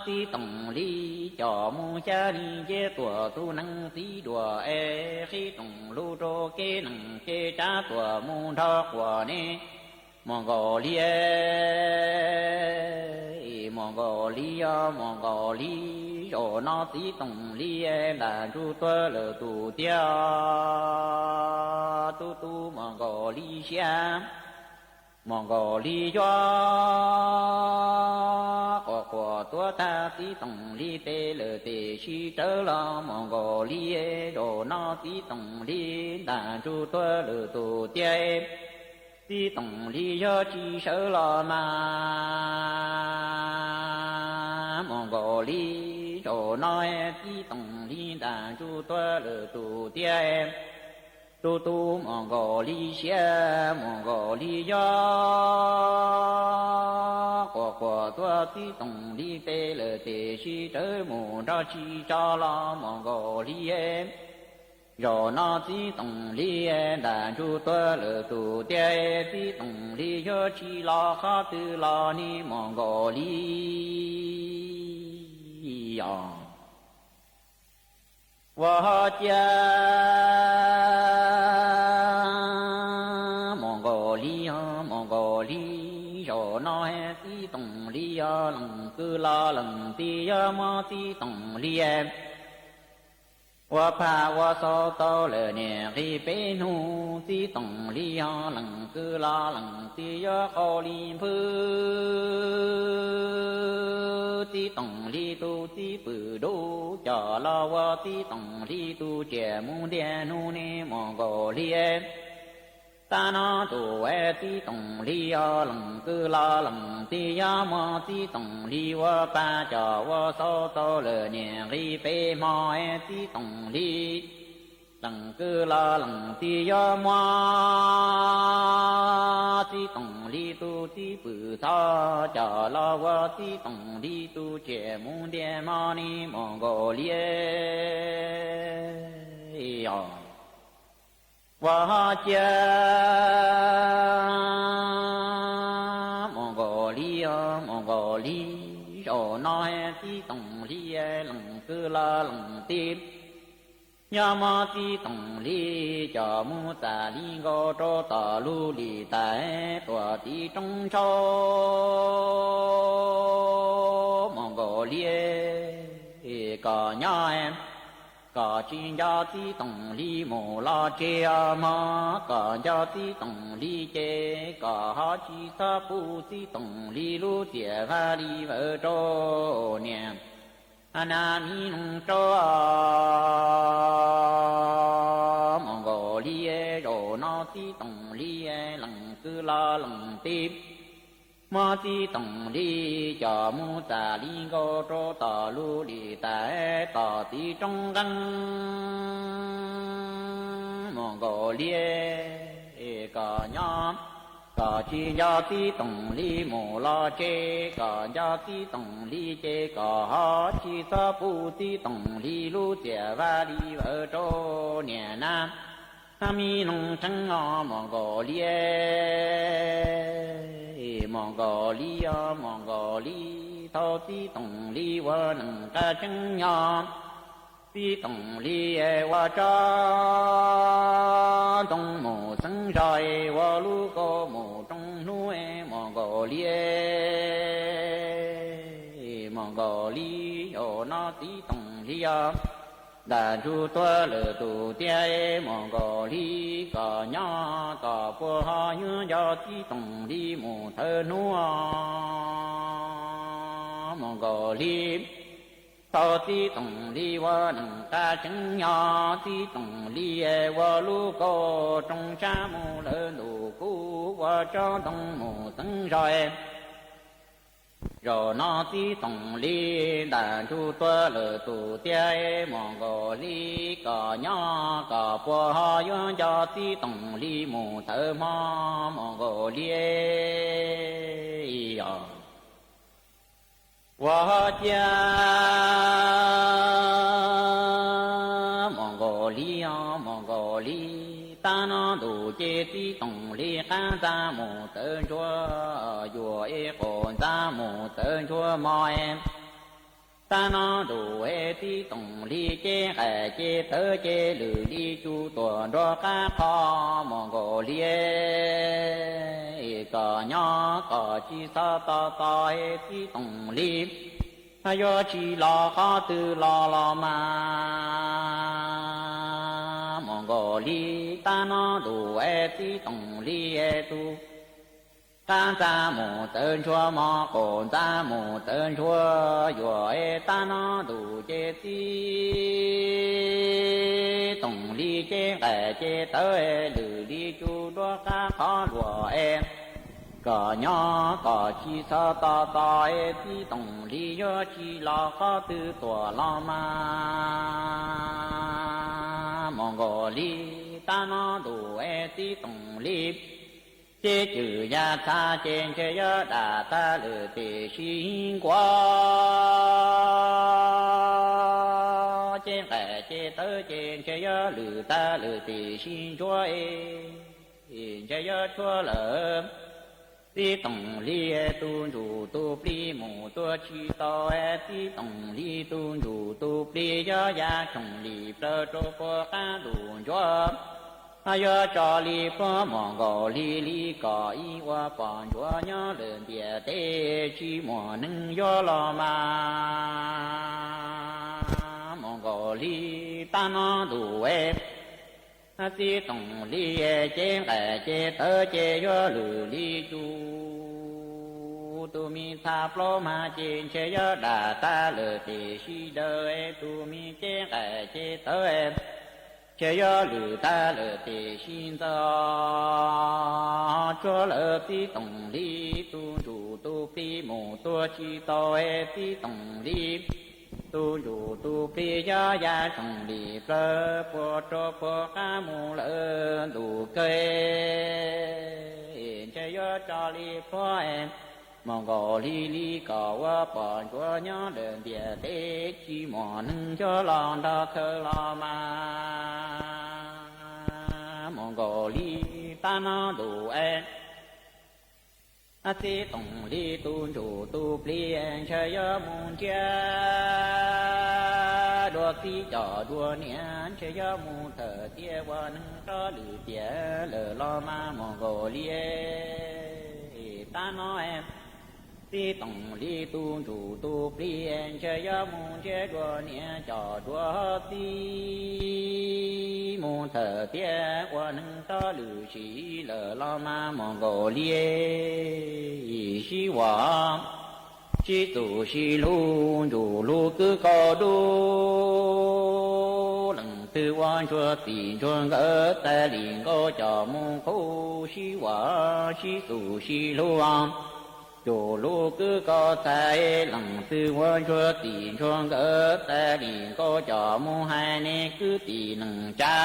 txiv Toom Lis coj mus xya li nciab tuam tus nees txiv duam es qhib rooj lug rau kev nees ces tsab tuam mus nrog quas ne mus nkaus li. Mus nkaus li os mus nkaus li. Zaum no txiv Toom Lis ntam ntsuj tuag lawm tus tiag, tu tu mus nkaus li siab mus nkaus li yuav quas quas tuag tag txiv Toom Lis tes lawm tes sib rawv los mus nkaus li. Zaum no txiv Toom Lis ntam ntsuj tuag lawm tus tiag, txiv Toom Lis yog tsis sawv los mas mus nkaus li. Zaum no txiv Toom Lis ntam ntsuj tuag lawm tus tiag, tu tu mus nkaus li siab mus nkaus li yuav quas quas tuag txiv Toom Lis tes lawm tes sib rawv mus nrog tsis tso los mus nkaus li. Zaum no txiv Toom Lis ntam ntsuj tuag lawm tus tiag, txiv Toom Lis yuav tsis los qhov twg los ne mus nkaus li os. Ua ho cia mus nkaus li os mus nkaus li. Zaum no txiv Toom Lis os lees kwj lo lees tij yuav muab txiv Toom Lis ua phaj ua xaub tau lawm niam nqis peb hnub txiv Toom Lis os lees kwj lo lees tij yuav qau li npwb. Txiv Toom Lis tus txiv pwm dub coj los ua txiv Toom Lis tus tsiaj mus ntiag hnub ne mus nkaus li. Tab no ntuj es txiv Toom Lis os lees kwj lo lees tij yuav muab txiv Toom Lis ua paj coj ua xaub tau lawm niam nqis peb hmo es txiv Toom Lis lees kwj lo lees tij yuav muab txiv Toom Lis tus txiv pwm txhob coj los ua txiv Toom Lis tus tsiaj mus ntiag hmo ne mus nkaus li os. Ua ho cia mus nkaus li os mus nkaus li. Zaum no txiv Toom Lis lees kwj lo lees tij yuav muab txiv Toom Lis coj mus txam li nkaus rau tom lub lis tais tuam tiv roob ntsaub mus nkaus li. Kom nyob kom tsis nco txiv Toom Lis mus los tseg os mog, kom nco txiv Toom Lis ces kom ho tsis txhob pub txiv Toom Lis lub txiaj vaj li vawv rau niam nab mi noog rau mus nkaus li. Zaum no txiv Toom Lis lees kwj lo lees tij muab txiv Toom Lis coj mus txam li nkaus rau tom lub lis tais tom tiv roob nqeeb mus nkaus li. Kom nyob kom tsis nco txiv Toom Lis mus los tseg, kom nco txiv Toom Lis ces kom ho tsis txhob pub txiv Toom Lis lub txiaj vaj li vawv rau niam nab mi noog tseeb os mus nkaus li. Mus nkaus li os mus nkaus li. Thaum txiv Toom Lis ua neej qab tseeb nyob, txiv Toom Lis ua tsob ntoo mus xeeb zos, ua lub kaus mus rooj hnub mus nkaus Nkaus Li, Mus Nkaus Li, zaum no Txiv Toom Hli os, ntam ntsug tuag lawm tus tiag, Mus Nkaus Hli, kom nyob kom puas ho yuav nco Txiv Toom Hli mus thawm hnub, Mus Nkaus Hli. Thaum Txiv Toom Hli ua neeg qab tseeb nyob, Txiv Toom Hli ua lub kauj rooj sab mus lawm ntuj kub, ua tsob ntoo mus xeeb zog. Zaum no Txiv Toom Hli ntam ntsug tuag lawm tus tiag, Mus Nkaus Hli, kom nyob kom puas ho yuav nco Txiv Toom Hli mus thawm hmo, Mus Nkaus Hli os. Ua ciav Mus Nkaus Hli os, Mus Nkaus Hli, tab no ntuj ces Txiv Toom Hli qab ntxa mus tawv ntsuag, yuam es qaum ntxa mus tawv ntsuag mog. Tab no ntuj es Txiv Toom Hli cev nqaim cev tawv ces lwm li cus tuam nrog qab qho, Mus Nkaus Hli, kom nyob kom tsis txhob tos tos es Txiv Toom Hli yuav tsis los qhov twg los los mas, Mus Nkaus Hli, tab no ntuj es Txiv Toom Hli tus qab ntxa mus tawv ntsuag mog, qaum ntxa mus tawv ntsuag yuam es tab no ntuj ces Txiv Toom Hli cev nqaim cev tawv lwm li cus nruab qab qhov luam es kom nyob kom tsis txhob tos tos es Txiv Toom Hli yuav tsis los qhov twg tuam los mas, Mus Nkaus Hli, tab no ntuj es Txiv Toom Hli ces cwm ya txha ces ntshe yuav dam tag lwm tim sib nkuav, ces nqaim ces tawv ces ntshe yuav lwm tag lwm tim sib ntsuav, ntshe yuav tshuav lawm Txiv Toom Hli tus ntsuj tus plig mus tuag tsis tau, Txiv Toom Hli tus ntsuj tus plig yuav ya tsoom li plaws rau puag qab ntuj ntsuav. Yuav tso li puag Mus Nkaus Hli li kom ib ua pom ntsuav nyob lawm ntiaj teb tsis muaj neeg yuav los mas, Mus Nkaus Hli, tab no ntuj es Txiv Toom Hli ces nqaim ces tawv ces yuav lwm li cus, tus me txha plaub mas ces ntshe yuav dam tag lwm tim sib daws, tus me ces nqaim ces tawv ntshe yuav lwm tag lwm tim sib ntxaws, tshuav lawm Txiv Toom Hli tus ntsuj tus plig mus tuag tsis tau, Txiv Toom Hli tus ntsuj tus plig yuav ya tsoom li plaws puag rau puag qab mus lawm ntuj kawg, ntshe yuav tso li puag Mus Nkaus Hli li kom ua pom ntsuav nyob lawm ntiaj teb tsis muaj neeg yuav los nrog khaws los mas, Mus Nkaus Hli, tab no ntuj es Txiv Toom Hli tus ntsuj tus plig ntshe yuav mus ntsiab dua txiv coj dua niam, ntshe yuav mus thawm tiam ua neeg rov lwm tiam lawm los mas, Mus Nkaus Hli, tab no Txiv Toom Hli tus ntsuj tus plig ntshe yuav mus ntsiab dua niam coj dua txiv, mus thawm tiam ua neeg rov lwm sim lawm los mas, Mus Nkaus Hli, sib vam sib txuj sib hlub ntsuj hlub kwv kaus dub, leej twg ua ntsuag txij ntsuag nkawm tas li nkaus coj mus qub, sib vam sib txuj sib hlub ntsuj hlub kwv kaus txhais, leej twg ua ntsuag txij ntsuag nkawm tas li nkaus coj mus hais nej kwv tij neej tsa.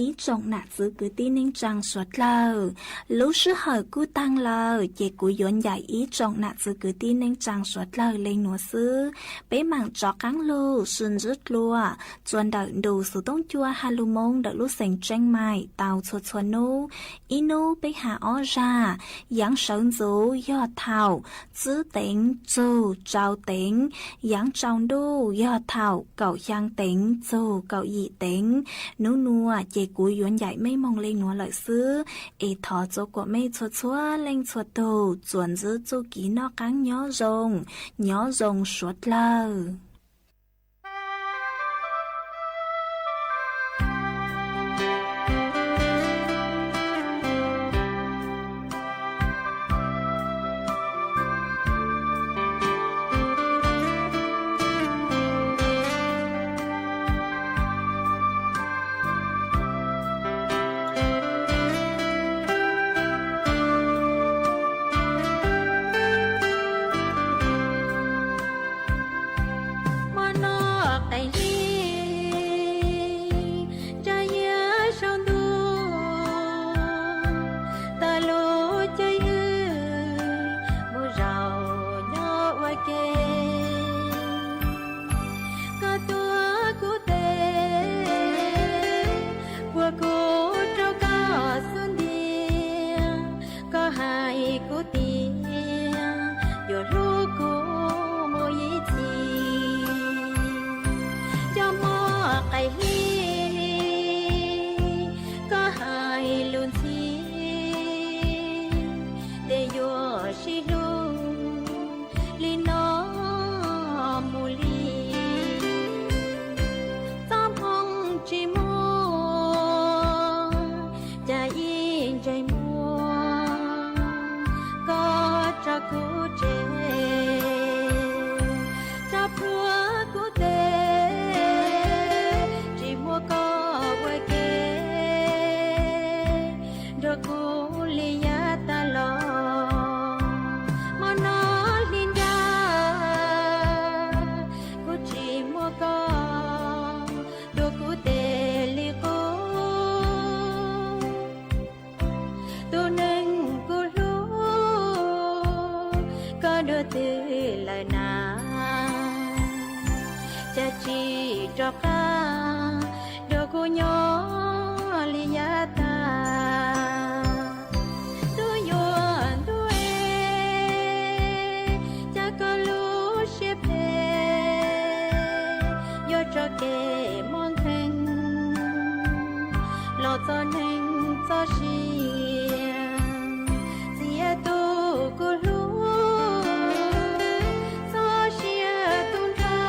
Ib tsoom nam txwv kwv tij neej tsaa suav dlawg, lub sij hawm kuj taag lawm ces kuv yuav ncaim ib tsoom nam txwv kwv tij neej tsaa suav dlawg le nuav xwb. Peb maam rov qaab lug sib ntsib dlua txuas ntawm ntu xuv tooj cua ha lug moo ntawm lub xeev Tseeb Maim tau txhua txhua nub. Ib nub peb has ob zag, yaav sawv ntxuv yog thaum tsib teev txug rau teev, yaav tsaus ntuj yog thaum kaum xyaa teev txug kaum yim teev. Nub nuav ces Kuv yuav ncaim mej moog le nuav lawm xwb, es thov txhua kuas mej txhua txhua leej txhua tug txuas ntxiv txuj kev noj qaab nyob zoo, nyob zoo suav dlawg. Hmo no qaim hli, ntsaj yav saum ntuj, tas lub caij hwj mus zaum nyob ua ke. Koj tuav kuv tes, puag kuv rau koj xub ntiag, koj hais kuv tias yuav hlub kuv mus ib txhis. Cov hmo qaim hli, koj hais lus ntxhi, tes yuav sib hlub li no mus li. Txoj hmoo tsis muaj, cas ib ntsais muag koj tso kuv tseg. Tso plhuav kuv tes, tsis muaj koj ua ke nrog kuv li yav tas los. Hmo no hli ncav, kuv tsis muaj koj, tuav kuv tes li qub. Tus neeg kuv hlub, koj dua twg lawm na? Cas tsis rov qab nrog kuv nyob li yav tas? Ntuj yuav ntuj es, cas koj lub siab phem yuav tso kev mob nkeeg los txog neeg txoj sia. Txiav tus kuv hlub, txoj sia tu nrho,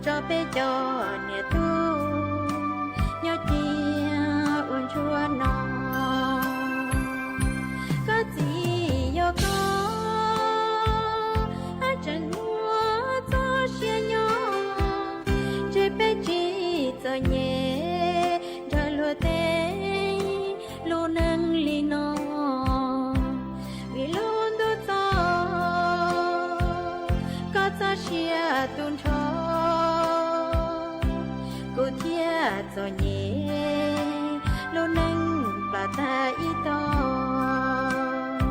tso peb cov niam tub nyob cia ua ntsuag no. Koj txiv yog koj, hab tseem muaj txoj sia nyob, ntshe peb tsis txom nyem nrog luag tej lub neej li no. Vim lub ntuj txog, koj txoj sia tu nrho, kuv thiaj txom nyem, lub neej plam tag ib tog.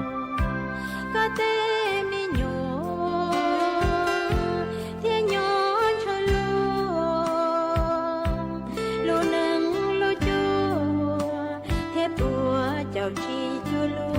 Koj tej me nyuam thiaj nyob ntshaw lug, lub neej lub cuab thiaj puas caum tsis cuag luag.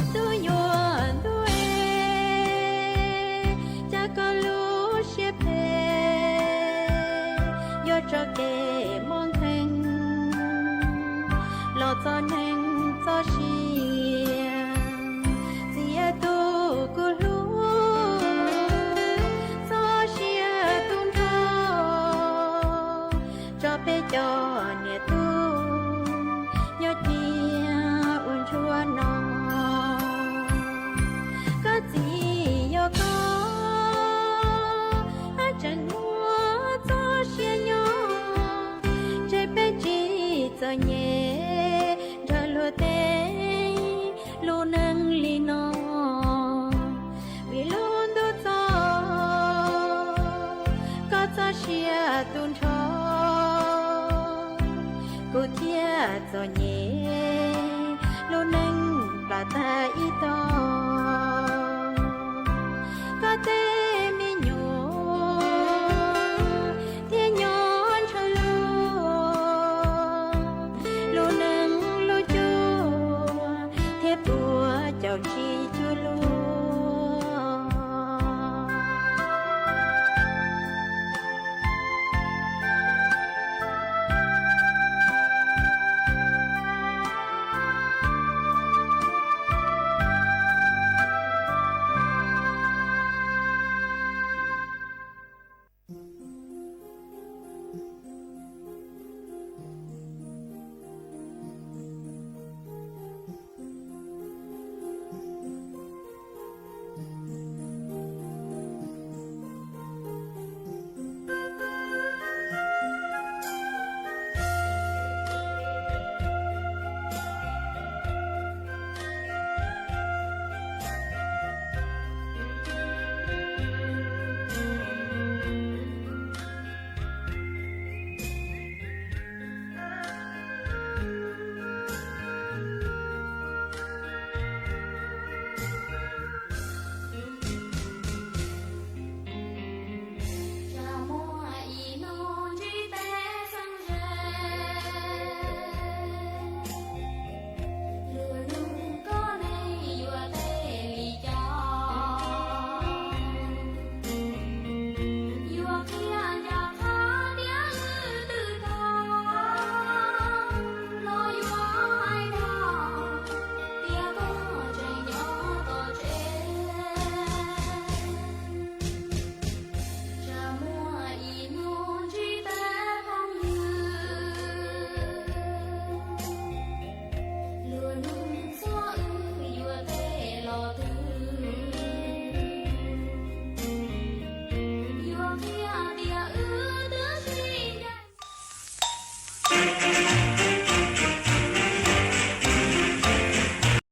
Ntuj yuav ntuj es, cas koj lub siab phem yuav tso kev mob nkeeg los txog neeg txoj sia. Txiav tus kuv hlub, txoj sia tu nrho, tso peb cov niam tub nyob cia ua ntsuag no. Koj txiv yog koj, hab tseem muaj txoj sia nyob, ntshe peb tsis txom nyem nrog luag tej lub neej li no. Vim lub ntuj txog, koj txoj txom nyem, lub neej plam tag ib tog.